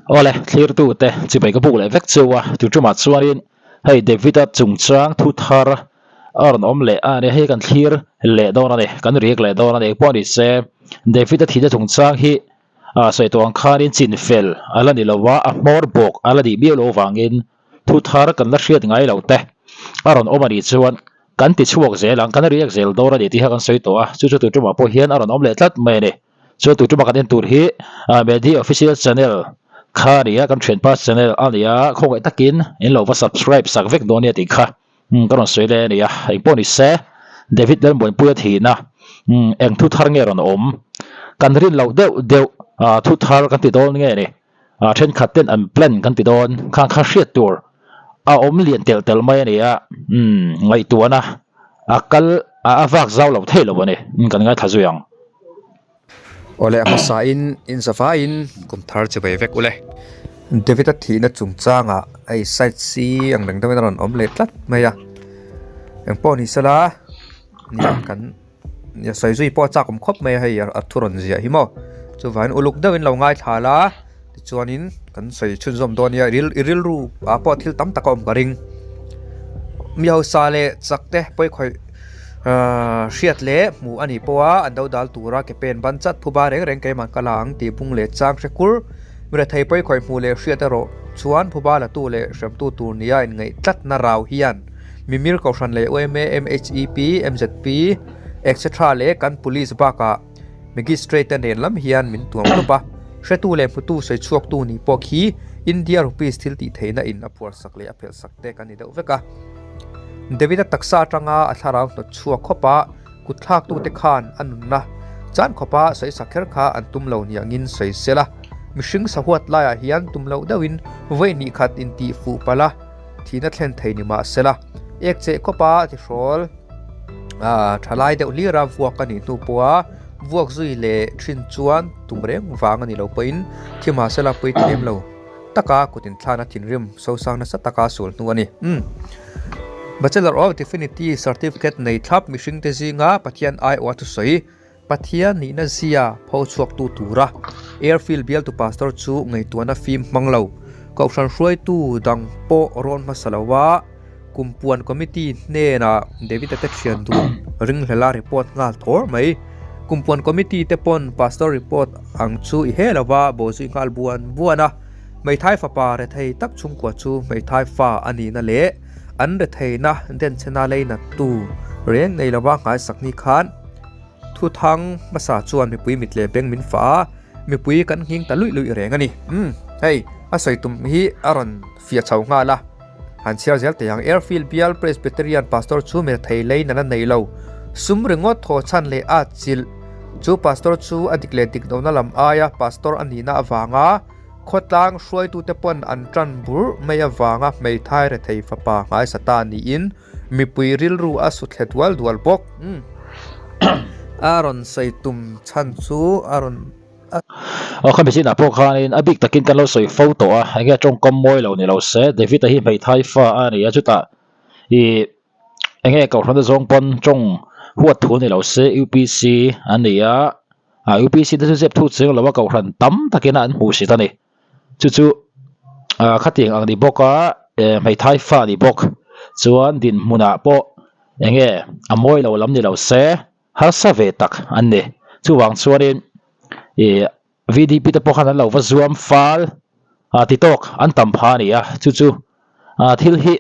Awle, thlirtute chibai ka buk leh vek cheu a, tu tumah chuanin hei David-a chungchang thu thar a rawn awm leh a ni, hei kan thlir leh dawn a ni, kan riak leh dawn a ni, engpawh ni se David-a thihna chungchang hi sawi tawh ang khanin chinfel a la ni lo a, a hmawr bawk a la nih miau loh avangin thu thar kan la hriat ngai lo te a rawn awm a nih chuan kan ti chhuak zel ang, kan riak zel dawn a ni tih kha kan sawi tawh a, chu chu tu tumah pawh hian a rawn awm leh tlat mai a ni. Chuan tu tumah kan en tur hi Mehdi Official Channel kha a ni a, kan thianpa channel a ni a, khawngaih takin in lo va subscribe sak vek dawn nia tih kha ka rawn sawi leh a ni a, engpawh ni se David Lalmuanpuia thihna eng thu thar nge rawn awm? Kan rin loh deuh deuh thu thar kan ti dawn nge ni? Thenkhat ten an plan kan ti dawn khang kha hriat tur a awm lian telh telh mai a ni a, ngaihtuahna a kal a vak zau lo thei lo a ni, kan ngaithla zui ang. Awle a hmasa in in zavaiin kum thar chi ve vek ule. David-a thihna chungchangah hei side C ang reng deuhin a rawn awm leh tlat mai a, engpawh ni sela nia kan nia sawi zui pawh a chak awm khawp mai a hei a thu rawn ziah hi maw chuvangin uluk deuhin lo ngaithla la tichuanin kan sawi chhunzawm dawn nia i rilru ah pawh thil tam tak a awm ka ring mi hausa leh chak te pawikhawih ahh hriat leh hmuh a nih pawh a an do dal tura ke pen ban chat phuba reng reng keimah ka la ang tih bung leh chang hre kur mi rethei pawikhawih hmuh leh hriat erawh chuan phuba la tu leh hremtu tur nia inngaih tlatna rau hian. Mimir Kohhran leh yma, MHEP, MZP etc leh kan Police bakah Magistrate te nen lam hian min tuam hlup a, hretu leh hmutu sawi chhuaktu nih pawh khi India Rupees thil tih theihna in a phuarsak leh a phelhsak te kan ni deuh vek a. David-a taksa atanga a thlarau hnawt chhuak khawp a, kutthlaktute khan a nunna chan khawpa sawi sak kher kha an tum lo niangin sawi sela, mihring sahuat laiah hian tum loh deuhin vawi hnih khat intih fuh palh a, Thihna thlen thei ni mah sela, ek cheh khawpa tihrawl thalai deuh hlira vuak a nih hnu pawha vuak zui leh thin chuan tum reng vang a ni lo pawhin thi mah sela pui ta lem lo taka kut inthlana thinrim sosang nasa taka sul hnu a ni. Umm. Bachelor of Divinity certificate nei thlap mihringte zinga Pathian aiawha thusawi Pathian nihna zia pho chhuaktu tura Airfield bialtu pastor chu ngaihtuahna fim hmang lo. Kohhran hruaitu dang pawh rawn hmasa lo a, Kumpuan Committee hnenah David-a te thian dun ringhlela report nghal thawr mai. Kumpuan Committee te pawn pastor report ang chu i he lova bawhzui nghal buan buan a, hmeithai fapa rethei tak chhungkua chu hmeithai fa a nihna leh an retheihna denchhena leinattu reng nei lova nghaisak ni khan Thuthang hmasa chuan mipui mit leh beng min fah a, mipui kan nghing ta luih luih reng a ni. Umm, hei, a sawi tum hi a rawn fiah chho nghal a. Han chhiar zel teh ang, Airfield bial Presbyterian Pastor chu mi thei lei nana nei lo, sum ringawt thaw chhan leh a chilh. Chu Pastor chu a dik leh dik lohna lam aia Pastor a nihna avanga khawtlang hruaitute pawn an tan bur mai avanga hmeithai rethei fapa nghaisa ta niin Mipui rilru a su thle dual dual bawk. A rawn sawi tum chhan chu a rawn. Aw khami zinah pawh khanin a bik takin kan lo sawi fo tawh a, enge tawngkam mawi lo ni lo se, David-a hi hmeithai fa a ni a, chutah ih enge kohhran te zawng pawn tawng huat thu ni lo se UPC a ni a, ah UPC te chu zep thu cheng lo a kohhran tam takin a an hmuhsit a ni. Chu chu ah khatiang ang ni bawk a eh hmeithai fa ni bawk chuan dinhmunah pawh eng nge a mawi lo lam ni lo se harsa ve tak an ni chuvang chuanin ih V D P te pawh khan an lo va zuam fal ah ti tawk an tam pha a ni a chu chu ah thil hi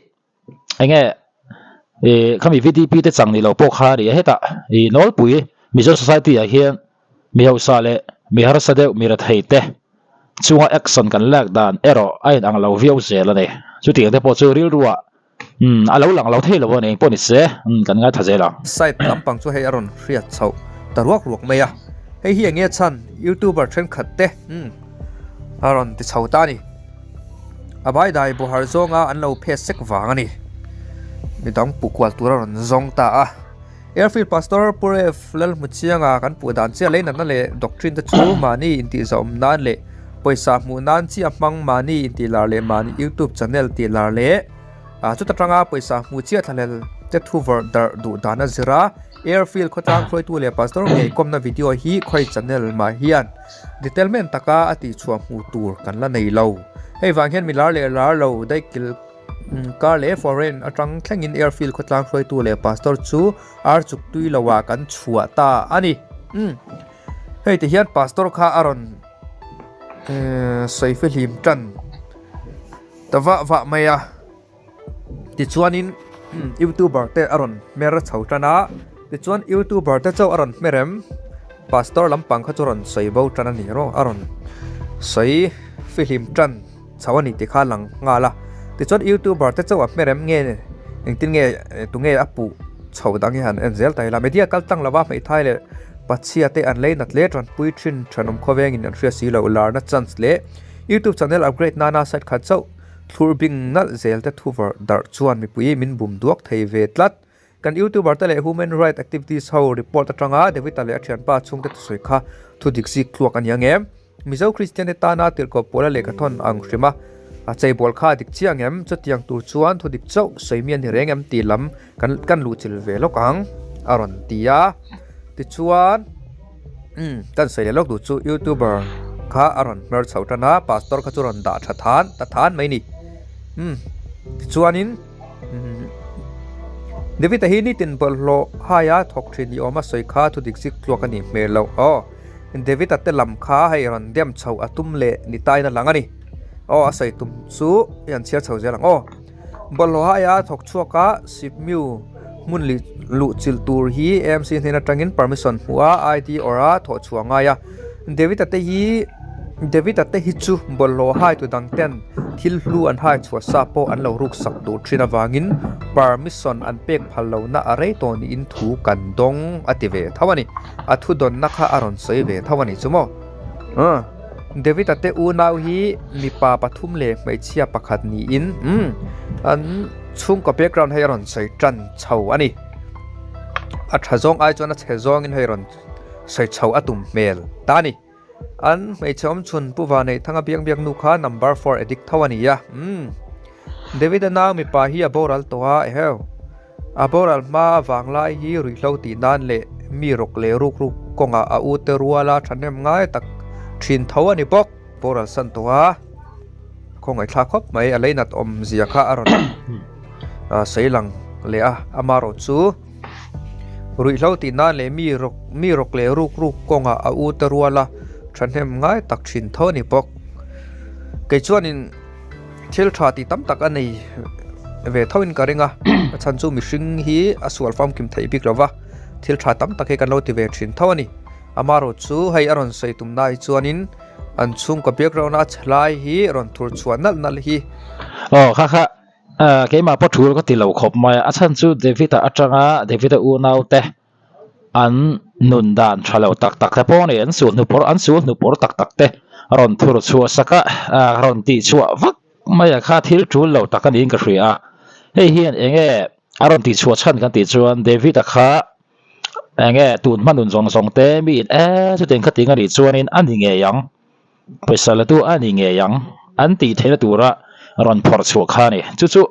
eng nge ih khami V D P te chang ni lo pawh kha a ni a hetah ih nawlpui Mizo society ah hian. Mi hausa leh mi harsa deuh mi rethei te chunga action kan lak dan erawh a inang lo viau zel a ni. Chutiang te pawh chu rilruah umm a lo lang lo thei lo a ni engpawh ni se umm kan ngaithla zel ang. Site lampang chu hei a rawn hriat chhoh ta ruak ruak mai a, hei hi enge chhan youtuber thenkhat te umm a rawn ti chho ta a ni. A baidai buhar zawnga an lo phet sek vang a ni. Midang puh kual tur a rawn zawng ta a. Airfield Pastor Pu Rev Lalhmuchianga kan puh dan chiah lei natna leh doctrine te chu mahni intihzawm nan leh pawisa hmuh nan chiah hmang mahni intih lar leh mahni youtube channel tih lar leh chuta tanga pawisa hmuh chiah thlahlel te thu vawrh darh duh dan a zir a. Airfield khawtlang hruaitu leh pastor ngei kawmna video hi khawi channel mah hian detailment taka a tihchhuah hmuh tur kan la nei lo. Hei vang hian milar leh lar lo daikil kar leh foreign atang thlengin Airfield khawtlang hruaitu leh pastor chu ar chuk tui loah kan chhuah ta a ni. Umm hei ti hian pastor kha a rawn sawi fihlim tan ta vah vah mai a. Tichuanin youtuber te a rawn hmer chho tan a, tichuan youtuber te chauh a rawn hmer em? Pastor lampang kha chu a rawn sawi bo tan a ni rawh, a rawn sawi fihlim tan chho a ni tih kha a lang nghal a. Tichuan youtuber te chauh a hmer em nge engtin nge tunge a puh chho dang hi han en zel ta ila. Media kal tlang lova hmeithai leh pachhia te an lei nat leh tanpui thin thenawm khawvengin an hria si lo larna chance leh youtube channel upgrade nana site khat chauh Thlur bing nalh zel te thu vawrh darh chuan mipui min bum duak thei ve tlat. Kan YouTuber te leh human right activities ho report atanga David-a leh a thianpa chhungte thusawi kha thu dik zik tluak a ni ang em? Mizo Kristian te tana tirhkoh pawla lehkhathawn ang hrim a, a cheibawl kha a dik chiang em? Chutiang tur chuan thu dik chauh sawi mi a ni reng em tih lam kan kan luhchilh ve lawk ang a rawn ti a. Tichuan. Umm kan sawi leh lawk duh chu youtuber kha a rawn hmer chho tan a pastor kha chu rawn dah tha than ta than mai ni umm tichuanin umm David a hi nitin bawlhhlawh haia thawk thin ni awm a sawi kha thu dik zik tluak a nih hmel loh aw David a te lam kha hei rawn dem chho a tum leh ni tain a lang a ni aw a sawi tum chu i han chhiar chho zel ang aw. Bawlhhlawh aia thawk chhuak a Sipmiu hmun luh chilh tur hi AMC hnen atangin permission hmuh a ID awrh a thawh chhuah a ngai a. David-a te hi David-a te hi chu bawlhhlawh haitu dang ten thil hlu an hai chhuah sa pawh an lo ruk sak duh thin avangin permission an pek phal lohna a rei tawh niin thu kan dawng a ti ve tho a ni. A thu dawnna kha a rawn sawi ve tho a ni chu maw. David-a te unau hi mipa pathum leh hmeichhia pakhat niin umm an chhungkaw background hei a rawn sawi tan chho a ni. A tha zawng ai chuan a chhe zawngin hei rawn sawi chho a tum hmel ta a ni. An hmeichhe awmchhun Pu Vaneihthanga biak biak nu kha number four addict tho a ni a umm David-a nau mipa hi a boral tawh a eheu. A boral hma vanglai hi ruihhlo tih nan leh mi rawk leh rukruk kawngah a ute ruala thahnem ngai tak thin tho a ni bawk. Boral san tawh a, khawngaihthlak khawp mai a leinat awmzia kha a rawn sawi lang leh a, amaherawh chu ruihhlo tih nan leh mi rawk mi rawk leh rukruk kawngah a ute ruala thahnem ngai tak thin tho a ni bawk. Kei chuanin. Thil tha tih tam tak a nei ve tho in ka ring a, a chhan chu mihring hi a sual famkim theih bik lo va, thil tha tam tak hi kan lo ti ve thin tho a ni. Amaherawh chu hei a rawn sawi tum na hi chuanin an chhungkaw background a chhe lai hi rawn thur chhuah nalh nalh hi. Aw kha kha keimah pawh thul ka ti lo khawp mai a, a chhan chu David-a atanga David-a unaute an nun dan tha lo tak tak te pawh a ni an sul hnupawr an sul hnupawr tak tak te rawn thur chhuah sak a ah rawn tih chhuah vak mai a kha thil tul lo tak a niin ka hria a hei hian eng nge a rawn tih chhuah chhan kan tih chuan David a kha eng nge tun hma nun zawng zawng te miin e chutiang khating a nih chuanin a ni ngei ang. Pawisa la tu a ni ngei ang an tih theihna tura rawn phawrh chhuah kha a ni. Chu chu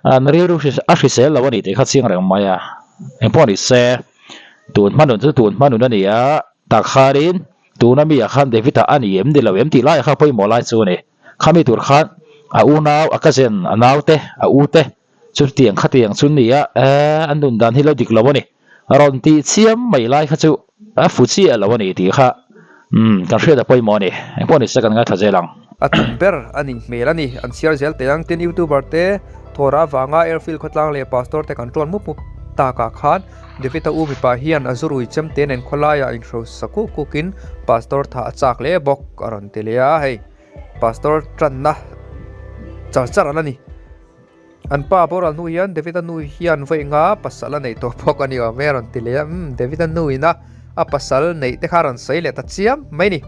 an rilru a hrisel lo a ni tih kha chiang reng mai a. Engpawh ni se, tun hma nun chu tun hma nun a ni a, tak khanin tuna mi ah khan David-a a ni em ni lo em tih laiah kha pawimawh lai chu a ni. Khami tur khan a unau, a cousin, a naute, a ute Chutiang khatiang chu nia e, an nun dan hi lo dik lo a ni. Rawn tih chiam mai lai kha chu a fu chiah lo a ni tih kha umm kan hriat a pawimawh a ni. Engpawh ni se kan ngaithla zel ang. A tum ber a nih hmel a ni. An chhiar zel teh ang. Tin YouTuber te thawra avanga Airfield khawtlang leh Pastor te kan ṭawn mup mup takah khan David-a u mipa hian a zurui chem te nen khawlaiah inhrosa kuk kukin Pastor tha a chak hle bawk a rawn ti leh a. Hei Pastor ṭanna char char an la ni. An pa boral hnu hian David-a nu hian vawi nga pasal a neih tawh bawk a ni awm e a rawn ti leh a, umm David-a nu ina a pasal neih te kha a rawn sawi leh ta chiam mai ni.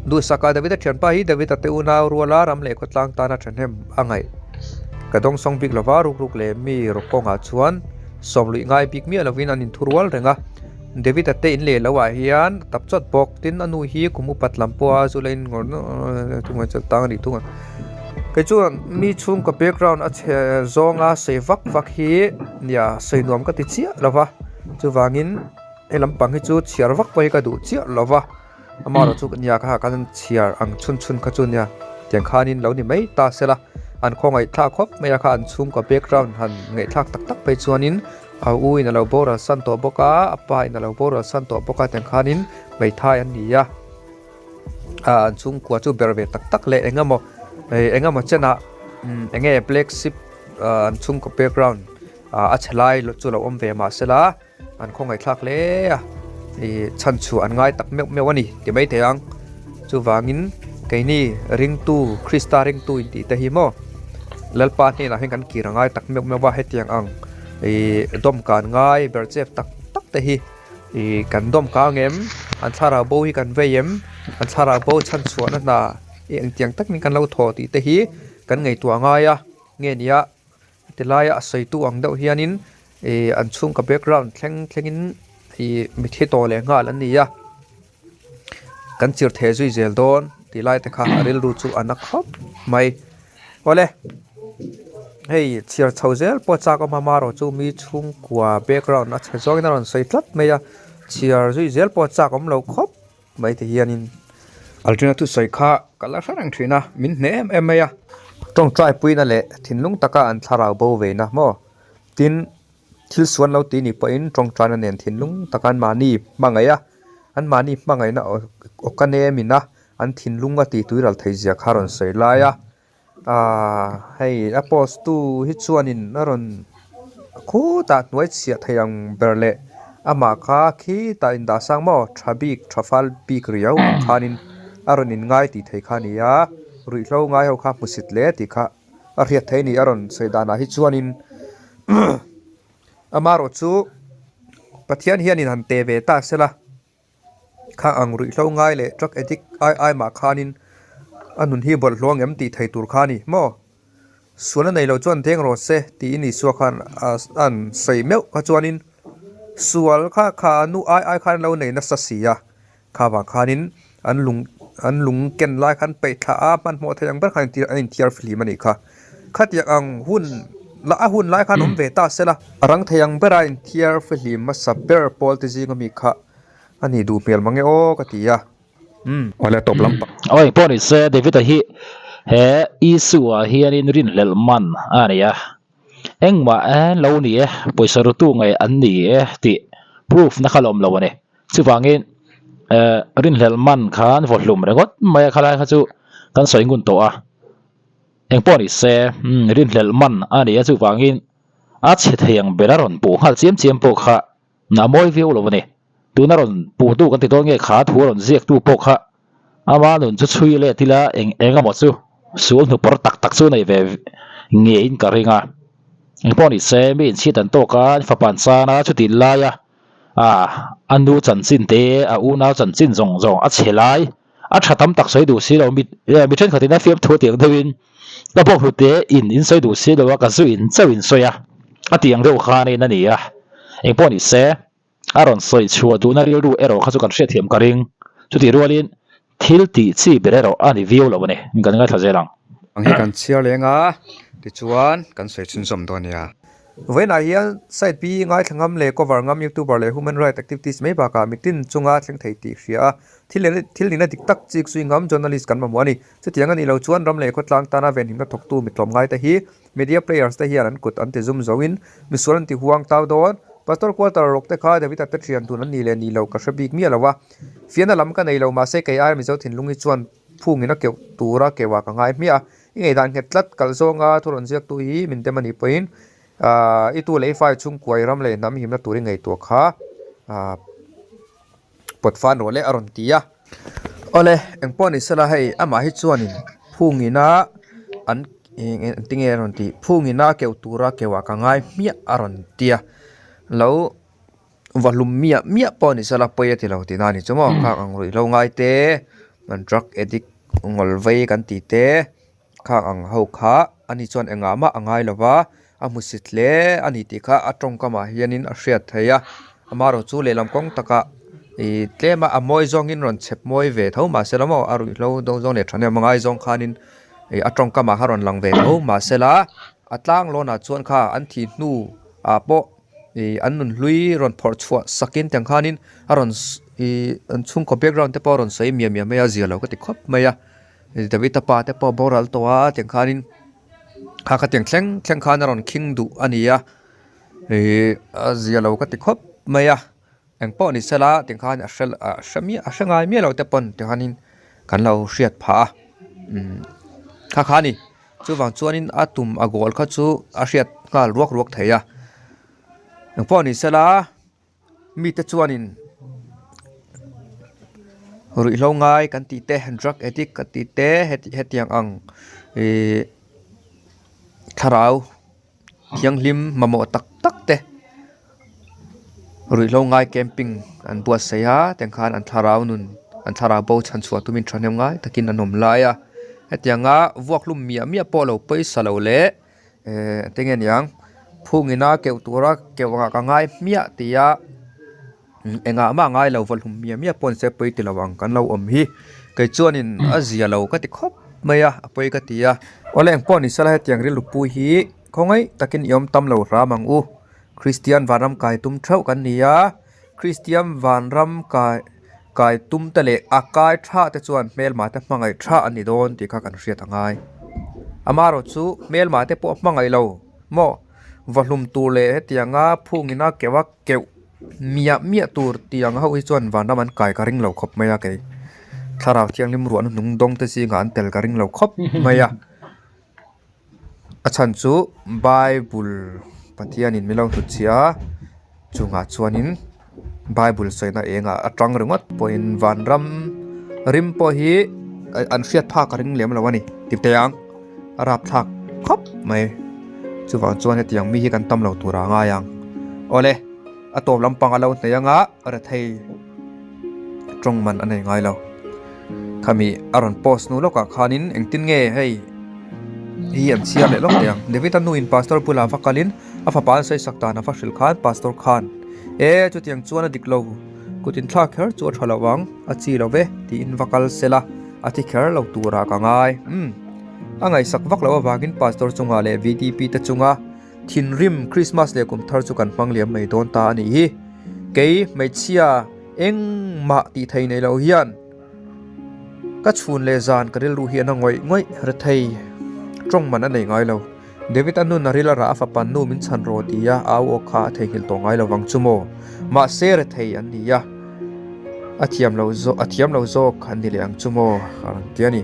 Duhsaka David-a thianpa hi David-a te unau ruala ram leh khawtlang tana thahnem a ngaih ka dawngsawng bik lova rukruk leh mi rawk kawngah chuan sawmluih ngai bik miah lovin an inthurual reng a. David-a te in leh lo ah hian a tap chawt bawk, tin a nu hi kum upat lam pawha zu la in ngawr thung a chawlh tang a nih thung a. Kei chuan mi chhungkaw background a chhe zawnga sawi vak vak hi nia sawi nuam ka ti chiah lo va. Chuvangin he lampang hi chu chhiar vak pawh hi ka duh chiah lo va, amaherawh chu nia kha kan chhiar ang chhun chhun kha chu nia tiang khanin lo ni mai ta se la, an khawngaihthlak khawp mai a kha an chhungkaw background han ngaihthlak tak tak phei chuanin a u in a lo boral san tawh bawk a, a pa in a lo boral san tawh bawk a tiang khanin hmeithai an ni a. ah an chhungkua chu ber ve tak tak leh eng emaw ih eng emaw chenah umm eng nge black sheep ah an chhungkaw background ah a chhe lai chu lo awm ve mahsela an khawngaihthlak hle a ih chhan chhuah an ngai tak meuh meuh a ni ti maithei ang chuvangin keini ringtu Krista ringtu intih te hi maw Lalpa hnenah hian kan kir a ngai tak meuh meuh a hetiang ang ih dawmkan ngai ber chep tak tak te hi. Ih kan dawm kang em? An thlarau bo hi kan vei em? An thlarau bo chhan chhuahna hna i engtiang takin kan lo thaw tih te hi kan ngaihtuah ngai a, nge nia tilaia a sawitu ang deuh hianin ih an chhungkaw background thleng thlengin ih mitthi tawh leh nghal an ni a, kan chirh theh zui zel dawn tih lai te kha a rilru chu a na khawp mai. Awle, hei chhiar chho zel pawh chak awm a marawh chu mi chhungkua background a chhe zawngin a rawn sawi tlat mai a, chhiar zui zel pawh chak awm lo khawp mai ti hianin. Altrina thusawi kha ka la hre reng thin a, min hne em em mai a. Tawngtai puina leh thinlung taka an thlarau bo ve na maw? Tin, thil suan lo ti ni pawhin tawngtaina nen thinlung taka an mahni hmangaih a, an mahni hmangaihna awka nemin a An thinlung a tih tuiral thei zia kha a rawn sawi lai a, aaa hei a post tu hi chuanin a rawn khutah hnuai chhiah thei ang ber leh amah kha khitah indah sang maw tha bik tha fal bik riau ang khanin a rawn inngai tih thei kha a ni a, ruihhlo ngai ho kha hmusit hle tih kha a hriat theih a ni a rawn sawi danah hi chuanin amaherawh chu Pathian hianin han teh ve ta sela. Kha ang ruihhlo ngai leh drug addict ai ai mah khanin a nun hi bawlhhlawh ang em tih thei tur kha a ni maw? Sual a nei lo chuan deng rawh se tiin Isua khan a an sawi meuh kha chuanin sual kha kha a nu ai ai khan lo nei nasa si a, kha vang khanin an lung an lung ken lai khan peih thlah a hmanhmawh thei ang ber khan an inthiar flim a nih kha. Khatiang ang hun la a hun lai khan awm ve ta se la. A rang thei ang bera inthiar fihlim hmasa ber pawl te zinga mi kha a nih duh hmel mange aw ka ti a. Umm. Awle tawp lam pah. Aw engpawh ni se David-a hi he issue ah hianin rinhlelh man a ni a, engmah lo ni e, pawisa rutu ngei an ni e tih proof na kha la awm lo a ni. Chuvangin rinhlelh man khan vawhlum ringawt mai a khalai kha chu kan sawi ngun tawh a. Engpawh ni se, rinhlelh man a ni a, chuvangin a chhe thei ang ber a rawn puh nghal chiam chiam pawh kha a mawi viau lo a ni. Tuna rawn puhtu kan ti dawn nge kha thu a rawn ziaktu pawh kha ama nun chu chhui let ila eng eng emaw chu sual hnupawr tak tak chu nei ve ngeiin ka ring a. Engpawh ni se, mi inchhiat an tawk a, an fapa an chan a, chuti laia a nu chanchin te, a unau chanchin zawng zawng a chhe lai. A tha tam tak sawi duh si lo, mi mi thenkhatin a fiamthu a tiang deuhin ka bawk hlute in in sawi duh si lo a, ka zu in chauh in sawi a, a tiang deuh khanin a ni a. Engpawh ni se, a rawn sawi chhuah duhna rilru erawh kha chu kan hriatthiam ka ring. Chutih rualin thil tih chi ber erawh a ni viau lo a ni, kan ngaithla zel ang. Ang hi kan chhiar leng a, tichuan kan sawi chhunzawm dawn nia. Vawiinah hian site bi ngaithla ngam leh cover ngam youtuber leh human right activist mai bakah mitin chunga thleng thei tih hria a, Thil leh thil nihna dik tak chik zui ngam journalist kan mamawh a ni. Chutiang a nih loh chuan ram leh khawtlang tana venhimna thawktu mi tlawmngai te hi media players te hian an kut an ti zum zoin misual an ti huang tau dawn. Pastor Quarter rawk te kha David-a te thian dun an nih leh nih loh ka hre bik miah lo a. Fiahna lam ka nei lo mahse kei aia Mizo thinlung hi chuan phungin a keuh tura keuhah ka ngai hmiah a. I ngaihdan nghet tlat kalh zawnga thu rawn ziaktu hi min dem a nih pawhin i tu leh i fai chhungkuai ram leh hnam himna tur i ngaihtuah kha Pawt fan rawh le a rawn ti a. Awle, engpawh ni sela hei amah hi chuanin phungina an eng tinge a rawn tih phungina keuh tura keuhah ka ngai hmiah a rawn ti a. Lo va hlum miah miah pawh ni sela pawi a ti lo tihna a ni chu maw khang ang ruihhlo ngai te an drug addict ngawl vei kan tih te. Khang ang ho kha ani chuan engah mah a ngai lo va, a hmusit hle a ni tih kha a tawngkamah hianin a hriat theih a, amaherawh chu lehlam kawng takah ih tlema a mawi zawngin rawn chhep mawi ve tho mahsela maw a ruihhlo do zawng leh thahnem a ngai zawng khanin ih a tawngkamah kha rawn lang ve tho mahsela a tlang lawnah chuan kha an thih hnu ah pawh. Ih an nun hlui rawn phawrh chhuah sakin tiang khanin a rawn ih an chhungkaw background te pawh a rawn sawi miah miah mai a zia lo ka ti khawp mai a David-a pa te pawh a boral tawh a tiang khanin kha kha tiang thleng thleng khan a rawn khing duh a ni a ih a zia lo ka ti khawp mai a eng pawh ni sela tiang khan a hre a hre miah a hre ngai miah lo te pawn tikhanin kan lo hriat phah a umm kha kha a ni. Chuvang chuanin a tum a goal kha chu a hriat nghal ruak ruak thei a, engpawh ni sela mite chuanin ruihhlo ngai kan tih te drug addict kan tih te hetiang ang ihh thlarau thianghlim mamawh tak tak te Ruihhlo ngai camping an buatsaih a tiang khan an thlarau nun an thlarau bo chhan chhuah tumin thahnem ngai takin an awm lai a hetianga vuak hlum miah miah pawh lo pawisa lo leh ehh eng nge niang phungina keuh tura keuh angah ka ngai hmiah tia engah mah ngai lo vawlhum miah miah pawh nise pawi ti lo ang kan lo awm hi kei chuanin a zia lo ka ti khawp mai a a pawi ka ti a awle engpawh ni sela hetiang rilru pu hi khawngaih takin i awm tam lo hram ang u. Kristian vanram kai tum theuh kan ni a, Kristian vanram kai kai tum te leh a kai tha te chuan hmelma te hmangaih tha an ni dawn tih kha kan hriat a ngai. Amaherawh chu hmelma te pawh hmangaih lo maw vahlum tur leh hetianga phungina keuh a keuh miah miah tur tih ang ho hi chuan vanram an kai ka ring lo khawp mai a kei. Thlarau thianghlim ruahna hnung dawng te zingah an tel ka ring lo khawp mai a. A chhan chu bible pathianin min lo hnutchhiah a chungah chuanin bible sawina engah a tang ringawt pawhin vanram rim pawh hi an hriat phak a ring lem lo a ni ti teh ang a rapthlak khawp mai chuvang chuan hetiang mi hi kan tam lo tur a ngai ang awle. A tawp lampang a lo hnaih anga rethei tawng man a nei ngai lo. Khami a rawn post hnu lawkah khanin engtin nge hei hi an chhiar leh lawk thei ang. David-a nuin pastor bulah va kalin a fapa an sawi sak dan a va hrilh khan pastor khan E chutiang chuan a dik lo, kut inthlak kher chu a tha lo ang, a chi lo ve tiin va kal sela a thi kher lo turah ka ngai. Umm a ngaihsak vak loh avangin pastor chungah leh VDP te chunga Thinrim Krismas leh kum thar chu kan hmang liam mai dawn ta a nih hi. Kei hmeichhia engmah tih thei nei lo hian ka chhun leh zan ka rilru hi a na ngawih ngawih rethei tawng man a nei ngai lo. David a nun a ril a rah a fapa nu min chhan rawh ti a au aw kha a theihnghilh tawh ngai lo vang chu maw. Mahse rethei an ni a, a thiam lo zawk a thiam lo zawk an ni leh ang chu maw a rawn ti a ni.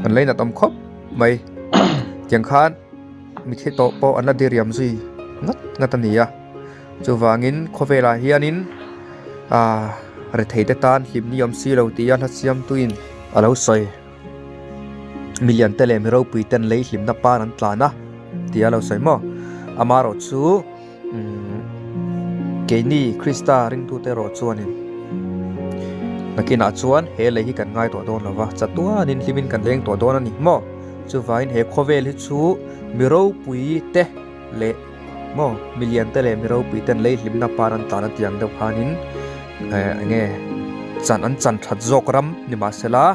An leinat awm khawp mai tiang khan. Mitthi tawh pawh an la diriam zui ngat ngat a ni a, chuvangin khawvelah hianin aaa rethei te tan hlimni awm si lo tia hla siamtuin a lo sawi. Milian te leh mi ropui ten lei hlimna pan an tlan a tia a lo sawi maw? Amaherawh chu umm keini Krista ringtute erawh chuanin nakinah chuan he lei hi kan ngai tawh dawn lo va, chatuanin hlimin kan leng tawh dawn a ni maw? Chuvain he khawvel hi chu mi ropui te leh maw mi lian te leh mi ropui ten lei hlimna par an tlan a tih ang deuh khanin eh eng nge chan an chan that zawk ram ni mahsela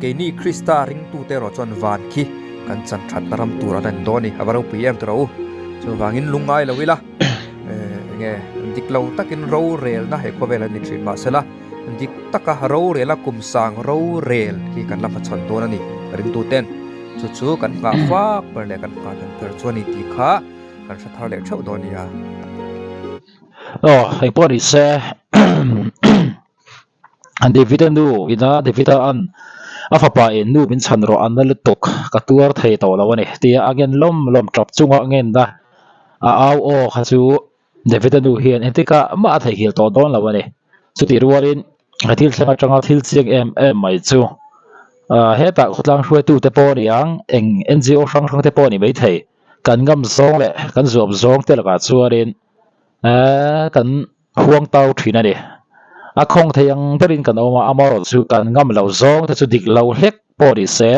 keini Krista ringtute erawh chuan van khi kan chan thatna ram tur a rawn dawn a ni a va ropui em tawh rawh u. Chuvangin lungngai lo ila eh eng nge dik lo takin rorelna he khawvel a ni thin mahsela. Dik taka rorel a kum sang rorel hi kan la hmachhawn dawn a ni ringtuten. Chu chu kan nghah fak ber leh kan nghah dan ber chu a ni tih kha kan hre thar leh theuh dawn a nia. Aw hei pawh ni se David-a nu ina David-a an a fapa in nu min chhan rawh an na lutuk ka tuar thei tawh lo a ni tia a ngen lawm lawm tap chunga ngenna a au aw kha chu David-a nu hian engtikah mah a theihnghilh tawh dawn lo a ni. Chutih rualin he thil thleng atanga thil chiang em em mai chu ah hetah khawtlang hruaitute pawh a ni ang, eng NGO hrang hrang te pawh a ni maithei. Kan ngam zawng leh kan zuam zawng te lakah chuanin eh kan huang tau thin a ni. A khawng thei ang berin kan awm a, amaherawh chu kan ngam lo zawng te chu dik lo hlek pawh ni se,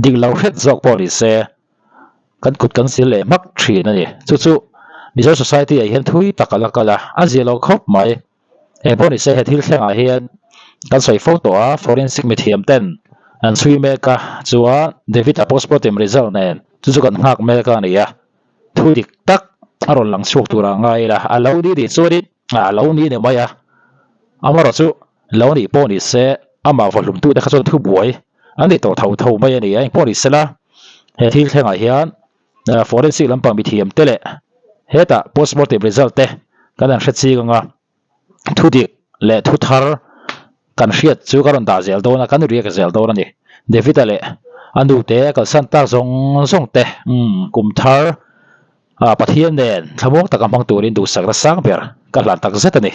dik lo hret zawk pawh ni se. Kan kut kan sil leh hmak thin a ni. Chu chu Mizo society ah hian thui tak a la kal a, a zia lo khawp mai. Eng pawh ni se he thil thlengah hian kan sawi fo tawh a, forensic mithiam ten an chhui mek a, chuan David-a postmortem result nen chu chu kan nghak mek a ni a. Thu dik tak a rawn lang chhuak tur ah ngai ila, a lo ni nih chuanin a lo ni ni mai a, amaherawh chu lo nih pawh ni se amah vawhlum tute kha chuan thubuai an ni tawh tho tho mai a ni a, engpawh ni sela he thil thlengah hian forensic lampang mithiam te leh hetah postmortem result te kan han hre ching ang a. Thu dik leh thu thar kan hriat chu ka rawn dah zel dawn a, kan riak zel dawn a ni. David-a leh a nu te kalsan tak zawng zawng te umm kum thar ah Pathian nen thlamuang taka hmang turin duhsakna sang ber ka hlan tak zet a ni.